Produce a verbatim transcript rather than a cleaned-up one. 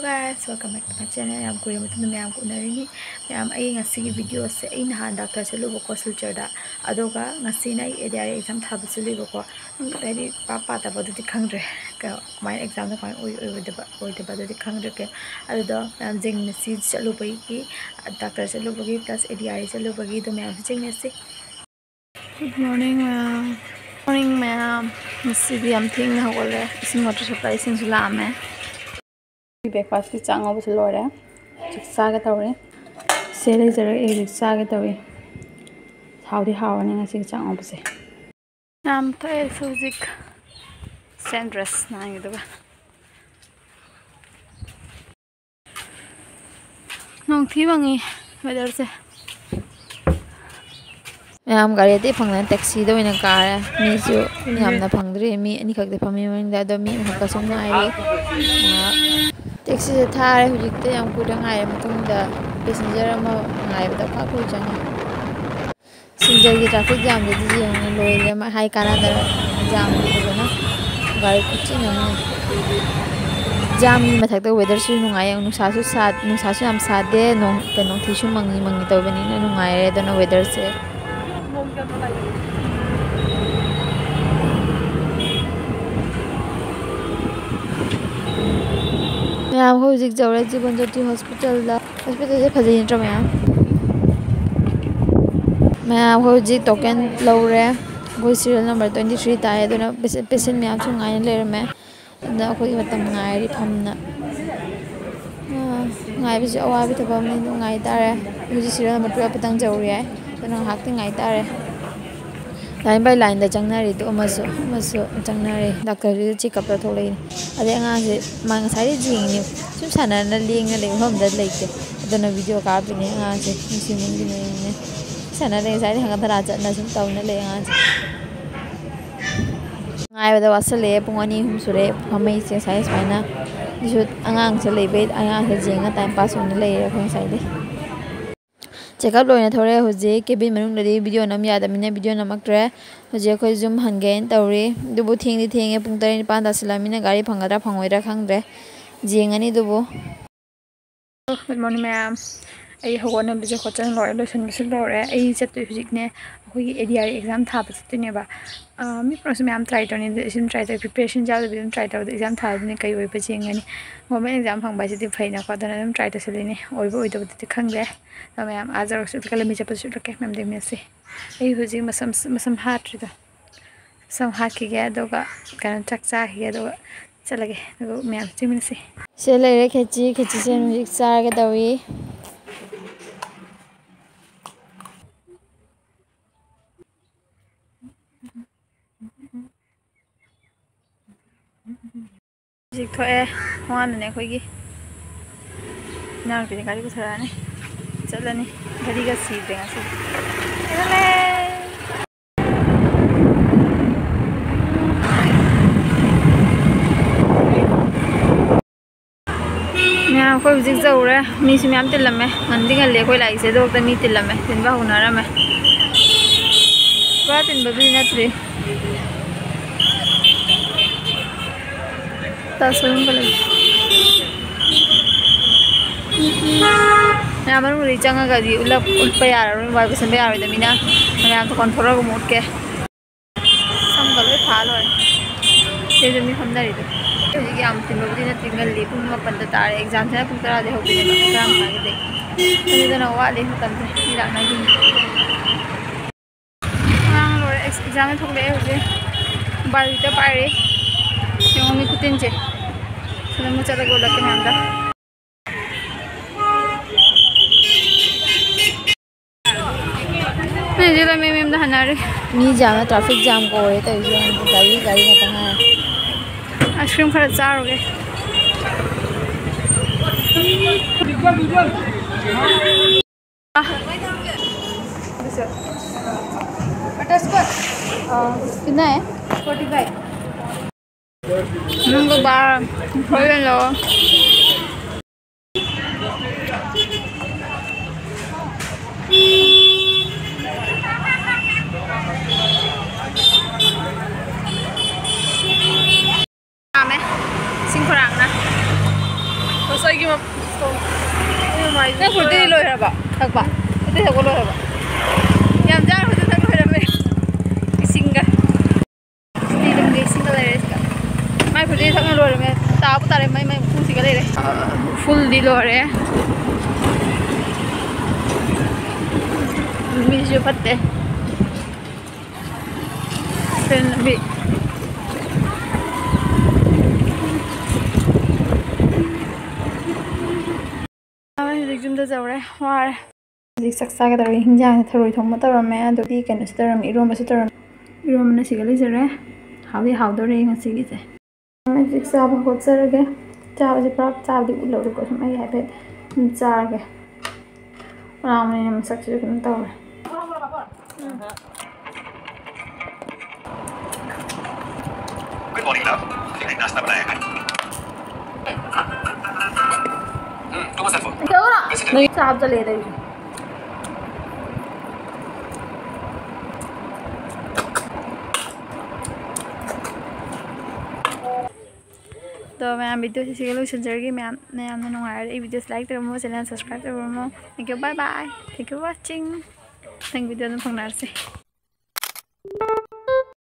Guys, welcome back to my channel. ꯌꯥꯝ ꯀꯨꯏꯔꯕ ꯃꯇꯨꯡꯗ ꯃꯌꯥꯝꯒ ꯎꯅꯔꯤꯅꯤ꯫ ꯃꯌꯥꯝ, ꯑꯩ ꯉꯁꯤꯒꯤ ꯚꯤꯗꯤꯑꯣꯁꯦ, ꯑꯩ ꯅꯍꯥꯟ ꯗꯥꯛꯇꯔ ꯆꯠꯂꯨꯕꯀꯣ ꯁꯤꯜꯆꯔꯗ, ꯑꯗꯨꯒ ꯉꯁꯤꯅ ꯑꯩ ꯑꯦ ꯗꯤ ꯑꯥꯔ ꯏ ꯑꯦꯛꯖꯥꯝ ꯊꯥꯕ ꯆꯠꯂꯨꯏꯕꯀꯣ꯫ ꯎꯝ, ꯍꯥꯏꯗꯤ ꯄꯥ ꯄꯥꯗꯕꯗꯨꯗꯤ ꯈꯪꯗ꯭ꯔꯦ, ꯀꯩꯅꯣ, ꯀꯃꯥꯏꯅ ꯑꯦꯛꯖꯥꯝꯗꯣ ꯀꯃꯥꯏꯅ ꯑꯣꯏ ꯑꯣꯏꯔꯣꯏꯗꯕ ꯑꯣꯏꯗꯕ ꯑꯗꯨꯗꯤ ꯈꯪꯗ꯭ꯔꯦ꯫ ꯀꯩꯅꯣ, ꯑꯗꯨꯗꯣ ꯃꯌꯥꯝ ꯌꯦꯡꯃꯤꯟꯅꯁꯤ꯫ ꯆꯠꯂꯨꯕꯒꯤ, ꯗꯥꯛꯇꯔ ꯆꯠꯂꯨꯕꯒꯤ plus ꯑꯦ ꯗꯤ ꯑꯥꯔ ꯏ ꯆꯠꯂꯨꯕꯒꯤꯗꯣ ꯃꯌꯥꯝꯁꯨ ꯌꯦꯡꯃꯤꯟꯅꯁꯤ꯫ Good morning ꯃꯌꯥꯝ꯫ Morning ꯃꯌꯥꯝ꯫ ꯉꯁꯤꯗꯤ ꯌꯥꯝ ꯊꯦꯡꯅ ꯍꯧꯒꯠꯂꯦ꯫ ꯏꯁꯤꯡ water supply ꯏꯁꯤꯡꯁꯨ ꯂꯥꯛꯑꯝꯃꯦ꯫ Breakfastꯀꯤ ꯆꯥꯛ ꯉꯧꯕꯁꯨ ꯂꯣꯏꯔꯦ꯫ ꯆꯥꯛ ꯆꯥꯒꯦ ꯇꯧꯔꯦ꯫ ꯁꯦ ꯂꯩꯖꯔꯒ ꯑꯩ ꯍꯧꯖꯤꯛ ꯆꯥꯒꯦ ꯇꯧꯔꯤ꯫ ꯍꯥꯎꯗꯤ ꯍꯥꯎꯔꯅꯤ ꯉꯁꯤꯒꯤ ꯆꯥꯛ ꯉꯧꯕꯁꯦ꯫ ꯌꯥꯝ ꯊꯣꯛꯑꯦ ꯍꯧꯖꯤꯛ꯫ Same dress ꯅꯍꯥꯟꯒꯤꯗꯨꯒ꯫ ꯅꯣꯡ ꯊꯤ ꯃꯪꯉꯤ weatherꯁꯦ꯫ ꯃꯌꯥꯝ ꯒꯥꯔꯤ ꯑꯇꯩ ꯐꯪꯗꯅ taxiꯗ ꯑꯣꯏꯅ ꯀꯥꯔꯦ꯫ ꯃꯤꯁꯨ ꯌꯥꯝꯅ ꯐꯪꯗ꯭ꯔꯤ, ꯃꯤ ꯑꯅꯤꯈꯛꯇꯤ ꯐꯝꯃꯤ ꯃꯅꯤꯡꯗ, ꯑꯗꯣ ꯃꯤ ꯑꯃꯈꯛꯀꯁꯨ ꯉꯥꯏꯔꯤ꯫ ꯉꯥꯏꯍꯥꯛ taxiꯁꯦ ꯊꯥꯔꯦ꯫ ꯍꯧꯖꯤꯛꯇ ꯌꯥꯝ ꯀꯨꯏꯗ ꯉꯥꯏꯔꯦ ꯃꯇꯨꯡꯗ passenger ꯑꯃ ꯉꯥꯏꯕꯗ ꯈ꯭ꯋꯥꯏ ꯀꯨꯏ ꯆꯪꯉꯦ꯫ ꯁꯤꯜꯆꯔꯒꯤ traffic jamꯗꯨꯗꯤ ꯌꯦꯡꯉꯨꯅꯦ, ꯂꯣꯏꯔꯦ꯫ ꯃꯥ ꯍꯥꯏ ꯀꯥꯟꯅꯗ jamꯗꯨ ꯐꯖꯅ ꯒꯥꯔꯤ ꯈꯨꯆꯤꯟ ꯑꯃꯅꯤ꯫ Jamꯒꯤ ꯃꯊꯛꯇ weatherꯁꯨ ꯅꯨꯡꯉꯥꯏ, ꯅꯨꯡꯁꯥꯁꯨ ꯁꯥ-, ꯅꯨꯡꯁꯥꯁꯨ ꯌꯥꯝ ꯁꯥꯗꯦ, ꯅꯣꯡ, ꯀꯩꯅꯣ, ꯅꯣꯡꯊꯤꯁꯨ ꯃꯪꯉꯤ ꯃꯪꯉꯤ ꯇꯧꯕꯅꯤꯅ ꯅꯨꯡꯉꯥꯏꯔꯦ ꯑꯗꯨꯅ weatherꯁꯦ꯫ ꯃꯌꯥꯝ, ꯑꯩꯈꯣꯏ ꯍꯧꯖꯤꯛ ꯌꯧꯔꯦ ꯖꯤꯕꯟ ꯖꯣꯇꯤ hospitalꯗ꯫ Hospitalꯁꯦ ꯐꯖꯩ ꯅꯠꯇ꯭ꯔꯣ ꯃꯌꯥꯝ? ꯃꯌꯥꯝ, ꯑꯩꯈꯣꯏ ꯍꯧꯖꯤꯛ token ꯂꯧꯔꯦ꯫ ꯑꯩꯈꯣꯏ serial number twenty three ꯇꯥꯏ, ꯑꯗꯨꯅ patient, patient ꯃꯌꯥꯝꯁꯨ ꯉꯥꯏꯅ ꯂꯩꯔꯝꯃꯦ꯫ ꯑꯗꯨꯅ ꯑꯩꯈꯣꯏꯒꯤ ꯃꯇꯝ ꯉꯥꯏꯔꯤ ꯐꯝꯅ꯫ ꯑꯥ, ꯉꯥꯏꯕꯁꯨ ꯑꯋꯥꯕ ꯊꯕꯛ ꯑꯃꯅꯤ, ꯑꯗꯨꯝ ꯉꯥꯏ ꯇꯥꯔꯦ꯫ ꯍꯧꯖꯤꯛ serial number twelve ꯈꯛꯇꯪ ꯌꯧꯔꯤ ꯍꯥꯏ, ꯑꯗꯨꯅ ꯉꯥꯏꯍꯥꯛꯇꯤ ꯉꯥꯏ ꯇꯥꯔꯦ꯫ Line by lineꯗ ꯆꯪꯅꯔꯤꯗꯣ ꯑꯃꯁꯨ ꯑꯃꯁꯨ ꯆꯪꯅꯔꯦ꯫ ꯗꯥꯛꯇꯔꯗꯨꯁꯨ check up ꯇꯧꯊꯣꯛꯂꯛꯏꯅꯦ꯫ ꯑꯗꯩ ꯑꯉꯥꯡꯁꯦ ꯃꯥ ꯉꯁꯥꯏꯗꯩ ꯌꯦꯡꯉꯤꯅꯦ, ꯁꯨꯝ ꯁꯥꯟꯅꯅ ꯂꯦꯡꯉ ꯂꯩ, ꯃꯐꯝꯗ ꯂꯩꯇꯦ꯫ ꯑꯗꯨꯅ video ꯀꯥꯞꯄꯤꯅꯦ ꯑꯉꯥꯡꯁꯦ, ꯅꯨꯡꯁꯤꯃꯟꯒꯤꯗꯅ ꯌꯦꯡꯉꯤꯅꯦ꯫ ꯁꯥꯟꯅ ꯂꯩ, ꯉꯁꯥꯏꯗꯩ ꯍꯪꯒꯠ ꯍꯟꯗ ꯆꯠꯅ ꯁꯨꯝ ꯇꯧꯅ ꯂꯩ ꯑꯉꯥꯡꯁꯦ꯫ ꯉꯥꯏꯕꯗ ꯋꯥꯁꯜꯂꯛꯑꯦ, ꯄꯨꯡ ꯑꯅꯤ ꯑꯍꯨꯝ ꯁꯨꯔꯦ ꯐꯝꯃꯛꯏꯁꯦ ꯉꯁꯥꯏ ꯁꯨꯃꯥꯏꯅ꯫ ꯑꯗꯨꯁꯨ ꯑꯉꯥꯡꯁꯦ ꯂꯩꯕꯩ, ꯑꯉꯥꯡꯁꯦ ꯌꯦꯡꯉ time pass ꯑꯣꯏꯅ ꯂꯩꯔꯦ ꯑꯩꯈꯣꯏ ꯉꯁꯥꯏꯗꯩ꯫ Check up ꯂꯣꯏꯅ ꯊꯣꯔꯛꯑꯦ꯫ ꯍꯧꯖꯤꯛ cabin ꯃꯅꯨꯡꯗꯗꯤ video ꯅꯝ ꯌꯥꯗꯕꯅꯤꯅ video ꯅꯝꯃꯛꯇ꯭ꯔꯦ꯫ ꯍꯧꯖꯤꯛ ꯑꯩꯈꯣꯏ ꯌꯨꯝ ꯍꯟꯒꯦꯅ ꯇꯧꯔꯤ꯫ ꯑꯗꯨꯕꯨ ꯊꯦꯡꯗꯤ ꯊꯦꯡꯉꯦ, ꯄꯨꯡ ꯇꯔꯦꯠ ꯅꯤꯄꯥꯟ ꯇꯥꯁꯤꯜꯂꯛꯑꯃꯤꯅ ꯒꯥꯔꯤ ꯐꯪꯒꯗ꯭ꯔꯥ ꯐꯪꯉꯣꯏꯗ꯭ꯔꯥ ꯈꯪꯗ꯭ꯔꯦ꯫ ꯌꯦꯡꯉꯅꯤ ꯑꯗꯨꯕꯨ꯫ Good morning ꯃꯌꯥꯝ꯫ ꯑꯩ ꯍꯧꯒꯠꯅꯕꯁꯦ ꯈꯣꯠꯆꯟ ꯂꯣꯏꯔꯦ, ꯂꯣꯏꯁꯤꯟꯕꯁꯨ ꯂꯣꯏꯔꯦ꯫ ꯑꯩ ꯆꯠꯇꯣꯏ ꯍꯧꯖꯤꯛꯅꯦ, ꯑꯩꯈꯣꯏꯒꯤ A D R E exam ꯊꯥꯕ ꯆꯠꯇꯣꯏꯅꯦꯕ꯫ ꯑꯥ, ꯃꯤ ꯄꯨꯝꯅꯃꯛꯁꯨ ꯃꯌꯥꯝ try ꯇꯧꯅꯤ, ꯑꯗꯨ ꯑꯩꯁꯨ ꯑꯗꯨꯝ try ꯇꯧꯋꯦ꯫ Preparation ꯌꯥꯎꯗꯕꯤꯗ ꯑꯗꯨꯝ try ꯇꯧꯕꯗ exam ꯊꯥꯕꯗꯨꯅ ꯀꯩ ꯑꯣꯏꯕ ꯌꯦꯡꯒꯅꯤ꯫ Government exam ꯐꯪꯕ ꯍꯥꯏꯁꯤꯗꯤ ꯐꯩꯅꯀꯣ, ꯑꯗꯨꯅ ꯑꯗꯨꯝ try ꯇꯧꯁꯜꯂꯤꯅꯤ꯫ ꯑꯣꯏꯕ ꯑꯣꯏꯗꯕꯗꯨꯗꯤ ꯈꯪꯗꯦ꯫ ꯑꯗꯣ ꯃꯌꯥꯝ ꯑꯥ ꯌꯧꯔꯒꯁꯨ ꯎꯠꯂꯛꯀꯦ, ꯂꯝꯕꯤ ꯆꯠꯄꯗꯁꯨ ꯎꯠꯂꯛꯀꯦ꯫ ꯃꯌꯥꯝꯗ ꯌꯦꯡꯃꯤꯟꯅꯁꯤ꯫ ꯑꯩ ꯍꯧꯖꯤꯛ ꯃꯁꯝ, ꯃꯁꯝ ꯍꯥꯠꯇ꯭ꯔꯤꯗꯣ꯫ ꯁꯝ ꯍꯥꯠꯈꯤꯒꯦ, ꯑꯗꯨꯒ ꯀꯩꯅꯣ, ꯆꯥꯛ ꯆꯥꯈꯤꯒꯦ, ꯑꯗꯨꯒ ꯆꯠꯂꯒꯦ꯫ ꯑꯗꯨꯒ ꯃꯌꯥꯝ ꯆꯦꯟꯃꯤꯟꯅꯁꯤ꯫ ꯁꯤꯗ ꯂꯩꯔꯦ ꯈꯦꯆꯤ꯫ ꯈꯦꯆꯤꯁꯦ ꯍꯧꯖꯤꯛ ꯆꯥꯔꯒꯦ ꯇꯧꯔꯤ꯫ ꯍꯧꯖꯤꯛ ꯊꯣꯛꯑꯦ ꯊꯣꯡꯒꯥꯟꯗꯅꯦ ꯑꯩꯈꯣꯏꯒꯤ꯫ ꯏꯅꯥꯎꯅꯨꯄꯤꯅ ꯒꯥꯔꯤ ꯄꯨꯊꯣꯔꯛꯑꯅꯤ꯫ ꯆꯠꯂꯅꯤ꯫ ꯒꯥꯔꯤꯒ ꯁꯤꯗ꯭ꯔꯦ ꯉꯁꯤꯗꯤ꯫ ꯆꯠꯂꯦ꯫ ꯃꯌꯥꯝ ꯑꯩꯈꯣꯏ ꯍꯧꯖꯤꯛ ꯌꯧꯔꯦ꯫ ꯃꯤꯁꯨ ꯃꯌꯥꯝ ꯇꯤꯜꯂꯝꯃꯦ꯫ ꯉꯟꯗꯤ ꯉꯜꯂꯤ ꯑꯩꯈꯣꯏ ꯂꯥꯛꯏꯁꯦ꯫ ꯑꯗꯨꯐꯥꯎꯗ ꯃꯤ ꯇꯤꯜꯂꯝꯃꯦ꯫ ꯇꯤꯟꯕ ꯍꯧꯅꯔꯝꯃꯦ꯫ ꯄꯨꯔꯥ ꯇꯤꯟꯕꯕꯨꯗꯤ ꯅꯠꯇ꯭ꯔꯤ꯫ ꯇꯥꯁꯣꯔꯨꯝꯒ ꯂꯩ꯫ ꯃꯌꯥꯝ ꯃꯅꯨꯡꯗꯗꯤ ꯆꯪꯉꯒꯗꯤ ꯎꯠꯂꯞ-, ꯎꯠꯄ ꯌꯥꯔꯔꯣꯏ, ꯃꯣꯕꯥꯏꯜ ꯄꯨꯁꯟꯕ ꯌꯥꯔꯣꯏꯗꯕꯅꯤꯅ꯫ ꯃꯌꯥꯝꯗꯣ ꯀꯣꯟꯊꯣꯔꯛꯑꯒ ꯑꯃꯨꯛ ꯎꯠꯀꯦ꯫ ꯁꯝꯒ ꯂꯣꯏ ꯐꯥ ꯂꯣꯏꯔꯦ꯫ ꯁꯤꯗꯁꯨ ꯃꯤ ꯐꯝꯅꯔꯤꯗꯣ꯫ ꯍꯧꯖꯤꯛ ꯌꯥꯝ ꯆꯤꯟꯕꯕꯨꯗꯤ ꯅꯠꯇꯦ, ꯉꯜꯂꯤ, ꯄꯨꯡ ꯃꯥꯄꯟꯗ ꯇꯥꯔꯦ꯫ ꯑꯦꯛꯖꯥꯝꯁꯤꯅ ꯄꯨꯡ ꯇꯔꯥꯗꯩ ꯍꯧꯗꯣꯏꯅꯦꯕ, ꯇꯔꯥ ꯃꯈꯥꯏꯗꯒꯤ꯫ ꯑꯗꯨꯗꯨꯅ ꯋꯥꯠꯂꯤ ꯃꯇꯝꯁꯦ, ꯃꯤ ꯂꯥꯛꯅꯈꯤꯅꯤ꯫ ꯑꯉꯥꯡ ꯂꯣꯏꯔꯦ, ꯑꯦꯛꯁ-, ꯑꯦꯛꯖꯥꯝ ꯊꯣꯛꯂꯛꯑꯦ ꯍꯧꯖꯤꯛ꯫ ꯃꯣꯕꯥꯏꯜ ꯍꯦꯛꯇ ꯄꯥꯏꯔꯤ꯫ ꯌꯦꯡꯉꯣ ꯃꯤ ꯈꯨꯇꯤꯟꯁꯦ꯫ ꯁꯤꯗ ꯑꯃꯨꯛ ꯆꯠꯂꯒ ꯎꯠꯂꯛꯀꯦ ꯃꯌꯥꯝꯗ꯫ ꯃꯤꯁꯦ ꯂꯝ ꯃꯌꯨꯝ ꯃꯌꯨꯝꯗ ꯍꯟꯅꯔꯦ꯫ ꯃꯤ ꯖꯥꯝꯅ traffic jam ꯀꯧꯔꯦ ꯇꯧꯔꯤꯁꯦ꯫ ꯒꯥꯔꯤ, ꯒꯥꯔꯤ ꯉꯥꯛꯇ ꯉꯥꯏꯔꯦ꯫ Ice cream ꯈꯔ ꯆꯥꯔꯨꯒꯦ꯫ ꯅꯪꯒ ꯕꯥꯔ ꯍꯣꯔꯦꯟ ꯂꯧꯑꯣ꯫ ꯌꯥꯝꯃꯦ꯫ ꯏꯁꯤꯡ ꯈꯨꯔꯥꯡꯅ꯫ ꯊꯛꯄ꯫ ꯑꯇꯩ ꯊꯛꯄ ꯂꯣꯏꯔꯕ? ꯌꯥꯝ ꯆꯥꯔꯨꯕꯗ ꯊꯛ ꯂꯣꯏꯔꯝꯃꯦ꯫ ꯏꯁꯤꯡꯒ꯫ ꯁꯤꯗꯤ ꯑꯗꯨꯝ ꯏꯁꯤꯡꯒ ꯂꯩꯔꯦ ꯁꯤꯗ꯫ ꯃꯥꯏ ꯈꯨꯗꯤ ꯊꯛꯅ ꯂꯣꯏꯔꯝꯃꯦ꯫ ꯇꯥꯕꯨ ꯇꯥꯔꯦ ꯃꯩ ꯃꯩ ꯎꯐꯨꯜꯁꯤꯒ ꯂꯩꯔꯦ꯫ ꯎꯐꯨꯜꯗꯤ ꯂꯣꯏꯔꯦ꯫ ꯃꯤꯁꯨ ꯐꯠꯇꯦ꯫ ꯇ꯭ꯔꯦꯟ ꯂꯝꯕꯤ꯫ ꯍꯧꯖꯤꯛ ꯌꯨꯝꯗ ꯌꯧꯔꯦ꯫ ꯋꯥꯔꯦ꯫ ꯍꯧꯖꯤꯛ ꯆꯥꯛ ꯆꯥꯒꯗꯧꯔꯤ꯫ ꯍꯤꯟꯖꯥꯡꯁꯦ ꯊꯔꯣꯏ ꯊꯣꯡꯕ ꯇꯧꯔꯝꯃꯦ, ꯑꯗꯨꯗꯤ ꯀꯩꯅꯣꯁꯨ ꯇꯧꯔꯝꯃꯦ, ꯏꯔꯣꯝꯕꯁꯨ ꯇꯧꯔꯝꯃꯦ꯫ ꯏꯔꯣꯝꯕꯅ ꯁꯤꯒ ꯂꯩꯖꯔꯦ꯫ ꯍꯥꯎꯗꯤ ꯍꯥꯎꯗꯣꯔꯦ ꯉꯁꯤꯒꯤꯁꯦ꯫ ꯍꯧꯖꯤꯛ ꯆꯥꯕ ꯍꯧꯒꯠꯆꯔꯒꯦ꯫ ꯆꯥꯕꯁꯦ ꯄꯨꯔꯥ ꯆꯥꯕꯗꯤ ꯎꯠꯂꯔꯣꯏꯀꯣ, ꯁꯨꯝ ꯑꯩ ꯍꯥꯏꯐꯦꯠ ꯑꯗꯨꯝ ꯆꯥꯔꯒꯦ꯫ ꯂꯥꯝꯕꯅꯤꯅ ꯃꯁꯛꯁꯤꯁꯨ ꯀꯩꯅꯣ ꯇꯧꯔꯦ꯫ Good morning, love. मैंने नाश्ता बनाया है। हम्म, तू बस हम्म, तू बस हम्म। ꯅꯣꯏ ꯆꯥꯕ ꯆꯠꯂꯦ ꯑꯗꯩꯗꯤ꯫ ꯑꯗꯣ ꯃꯌꯥꯝ, video ꯁꯤ ꯁꯤꯒ ꯂꯣꯏꯁꯤꯟꯖꯔꯒꯦ꯫ ꯃꯌꯥꯝ, ꯃꯌꯥꯝꯅ ꯅꯨꯡꯉꯥꯏꯔꯗꯤ ꯑꯩ video ꯁꯤ like ꯇꯧꯔꯝꯃꯣ, channel subscribe ꯇꯧꯔꯝꯃꯣ꯫ Thank you, bye bye, thank you watching꯫ ꯃꯊꯪ video ꯗ ꯐꯪꯅꯔꯁꯦ꯫